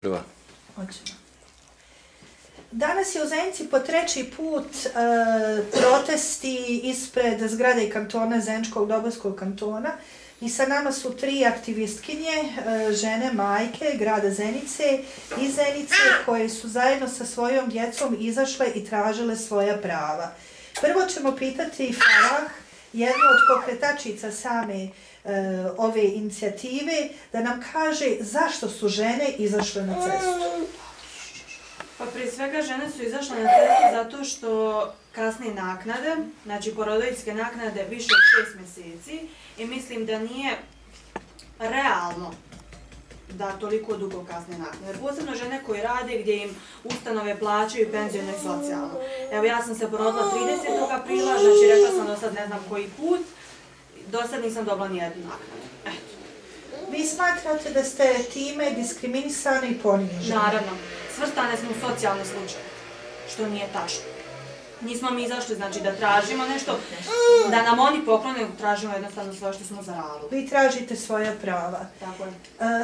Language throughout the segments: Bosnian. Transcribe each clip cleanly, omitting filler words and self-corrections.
Prva. Danas je u Zenici po treći put protesti ispred zgrade kantona Zeničkog Dobojskog kantona i sa nama su tri aktivistkinje, žene, majke grada Zenice i Zenice koje su zajedno sa svojom djecom izašle i tražile svoja prava. Prvo ćemo pitati Farah, jednu od pokretačica same ove inicijative, da nam kaže zašto su žene izašle na cestu. Pa prije svega žene su izašle na cestu zato što kasne naknade, znači porodiljske naknade više od 6 mjeseci i mislim da nije realno da toliko dugo kasne naknade. Jer posebno žene koje rade gdje im ustanove plaćaju penzijno i socijalno. Evo ja sam se porodila 30. aprila, znači rekla sam do sad ne znam koji put, do sad nisam dobila nijednu naknadu. Eto. Vi smatrate da ste time diskriminisane i ponižene? Naravno. Svrstane smo u socijalni slučaj, što nije tačno. Nismo mi izašli, znači da tražimo nešto, da nam oni poklone, tražimo jednostavno svoje što smo zaradili. Vi tražite svoja prava. Tako je.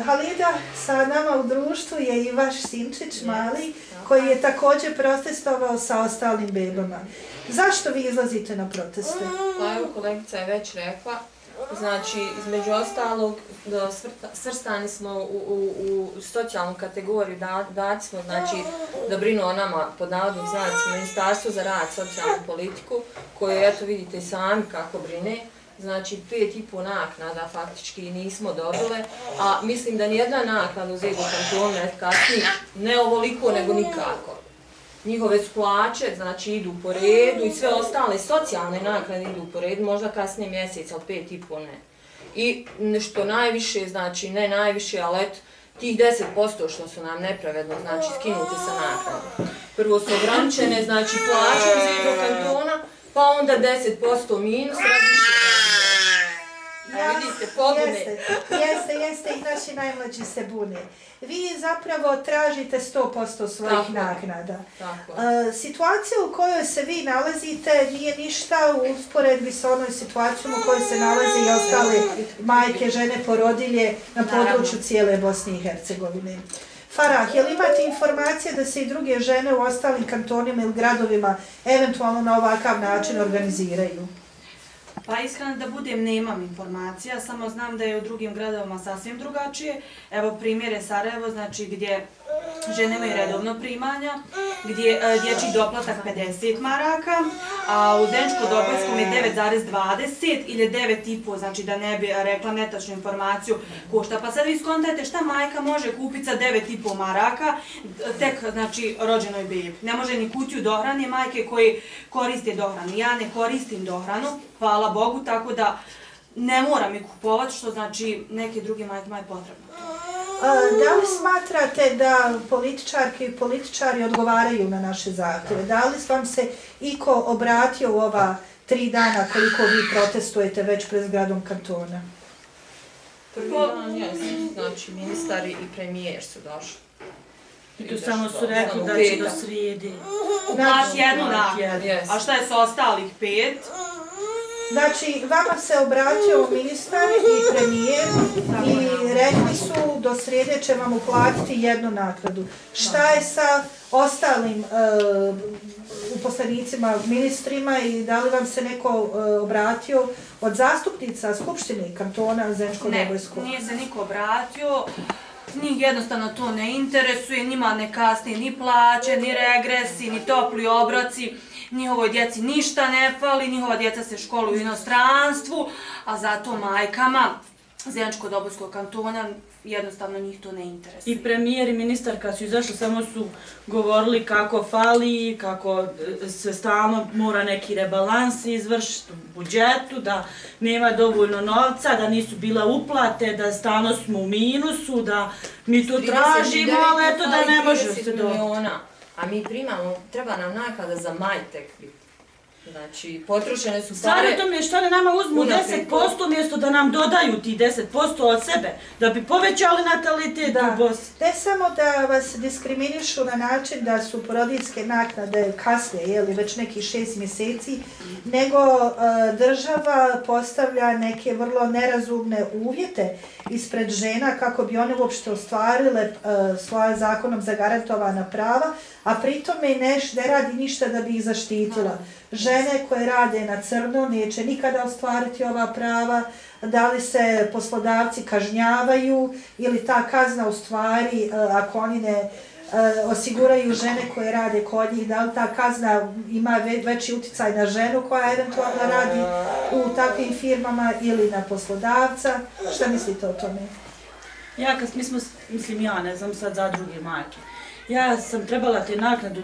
Halida, sa nama u društvu je i vaš sinčić mali, koji je također protestovao sa ostalim bebama. Zašto vi izlazite na proteste? Pa evo, kolegica je već rekla, znači između ostalog svrstani smo u socijalnu kategoriju, dati smo znači da brinu o nama pod navodnim znacima Ministarstvo za rad, socijalnu politiku, koje eto vidite i sami kako brine. Znači 5,5 naknada faktički nismo dobile, a mislim da nijedna naknada u Zedu kantonu kasnije ne ovoliko nego nikako. Njihove su plaće, znači idu po redu i sve ostale socijalne naknade idu po redu, možda kasnije mjesec, ali 5,5 ne. I nešto najviše, znači ne najviše, ali eto, tih 10% što su nam nepravedno, znači skinute sa naknade. Prvo su ograničene, znači plaće u Zedu kantona, pa onda 10% minus, različite vidite, pobune. Jeste, i naši najmlađi se bune. Vi zapravo tražite 100% svojih naknada. Situacija u kojoj se vi nalazite nije ništa u usporedbi sa onoj situacijom u kojoj se nalazi i ostale majke, žene, porodilje na području cijele Bosne i Hercegovine. Farah, je li imate informacije da se i druge žene u ostalim kantonima ili gradovima eventualno na ovakav način organiziraju? Pa iskreno da budem, nemam informacija, samo znam da je u drugim gradovima sasvim drugačije. Evo primjer je Sarajevo, znači gdje žene imaju redovno primanja, gdje dječji doplatak 50 maraka, a u Zeničko-Dobojskom je 9,20 ili 9,5, znači da ne bi rekla netačnu informaciju košta. Pa sad vi skontajte šta majka može kupiti sa 9,5 maraka, tek znači rođenoj bebi. Ne može ni kutiju dohrane, majke koji koriste dohranu. Ja ne koristim dohranu, hvala Bogu, tako da ne moram ih kupovati, što znači neke druge majkama je potrebno. Da li smatrate da političarke i političari odgovaraju na naše zahtjeve? Da li vam se iko obratio u ova 3 dana koliko vi protestujete već pred zgradom kantona? Prvi dan, znači ministar i premijer su došli. I tu samo su rekli da će do srijede. Znači jednu naknadu. A šta je sa ostalih 5? Znači, vama se obratio ministar i premijer i rekli su do srijede će vam uplatiti jednu naknadu. Šta je sa ostalim uposlenicima, ministrima i da li vam se neko obratio od zastupnica Skupštine kantona Zeničko-Dobojskog? Ne, nije se niko obratio. Njih jednostavno to ne interesuje, njima ne kasnije ni plaće, ni regresi, ni topli obroci. Njihovoj djeci ništa ne fali, njihova djeca se školuju u inostranstvu, a zato majkama Zeničko-Dobojskog kantona jednostavno njih to ne interesuje. I premijer i ministar kad su izašli samo su govorili kako fali, kako se stalno mora neki rebalans izvršiti u budžetu, da nema dovoljno novca, da nisu bile uplate, da stalno smo u minusu, da mi to tražimo, ali eto da ne može se dobiti. A mi primamo, treba nam naknada za maj tek biti. Znači, potrošene su pare... Stvarno to mi je što ne nama uzmu 10% umjesto da nam dodaju ti 10% od sebe, da bi povećali natalitet u Bosni. Ne samo da vas diskriminišu na način da su porodiljske naknade kasne, već nekih 6 mjeseci, nego država postavlja neke vrlo nerazumne uvjete ispred žena kako bi one uopšte ostvarile svoja zakonom zagarantovana prava, a pritome ne radi ništa da bi ih zaštitila. Žene koje rade na crno neće nikada ostvariti ova prava, da li se poslodavci kažnjavaju ili ta kazna u stvari, ako oni ne osiguraju žene koje rade kod njih, da li ta kazna ima veći uticaj na ženu koja eventualno radi u takvim firmama ili na poslodavca. Šta mislite o tome? Ja ne znam sad za druge majke. Ja sam trebala te naknadu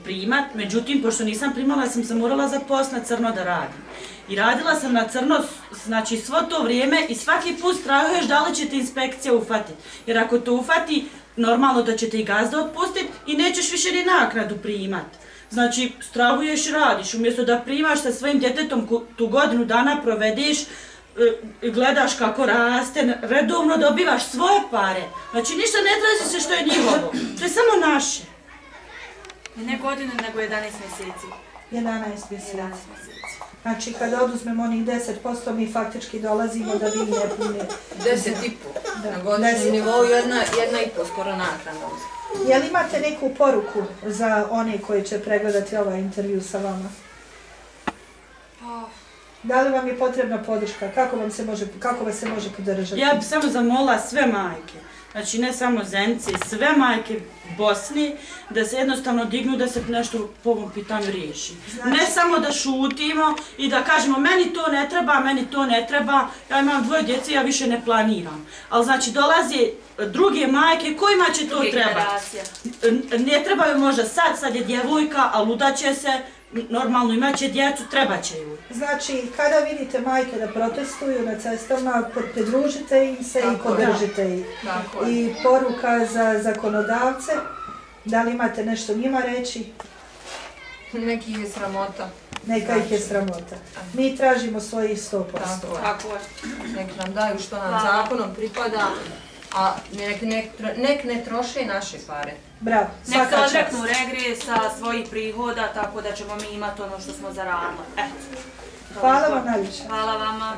primat, međutim, pošto nisam primala, sam se morala zaposliti na crno da radim. I radila sam na crno, znači svo to vrijeme i svaki put strahuješ da li će te inspekcija ufatiti. Jer ako to ufati, normalno da će te i gazda otpustiti i nećeš više ni naknadu primat. Znači, strahuješ i radiš, umjesto da primaš sa svojim djetetom tu godinu dana provedeš, gledaš kako raste, redovno dobivaš svoje pare. Znači ništa ne traži se što je njihovo, to je samo naše. Ne godine, nego 11 mjeseci. 11 mjeseci. Znači kada oduzmemo onih 10%, mi faktički dolazimo da vi ne puni. 10,5. Na godišnjem nivou 1,5 skoro naknada. Jel imate neku poruku za one koji će pregledati ovaj intervju sa vama? Da li vam je potrebna podrška? Kako vas se može podržati? Ja bih samo zamolila sve majke, znači ne samo Zenice, sve majke Bosni, da se jednostavno dignu da se nešto po ovom pitanju riješi. Ne samo da šutimo i da kažemo meni to ne treba, ja imam 2 djece, ja više ne planiram. Ali znači dolaze druge majke kojima će to trebati. Ne trebaju možda sad je djevojka, a ludaće se, normalno imaće djecu, treba će ju. Znači, kada vidite majke da protestuju na cestama, pridružite im se i podržite ih. I poruka za zakonodavce, da li imate nešto njima reći? Neki ih je sramota. Neka ih je sramota. Mi tražimo svojih 100%. Tako je. Nek nam daju što nam zakonom pripada, a nek ne troše naše pare. Bravo, nek se odreknu regresa svojih prihoda, tako da ćemo mi imati ono što smo zaradili. Hvala vam najviše. Hvala vama.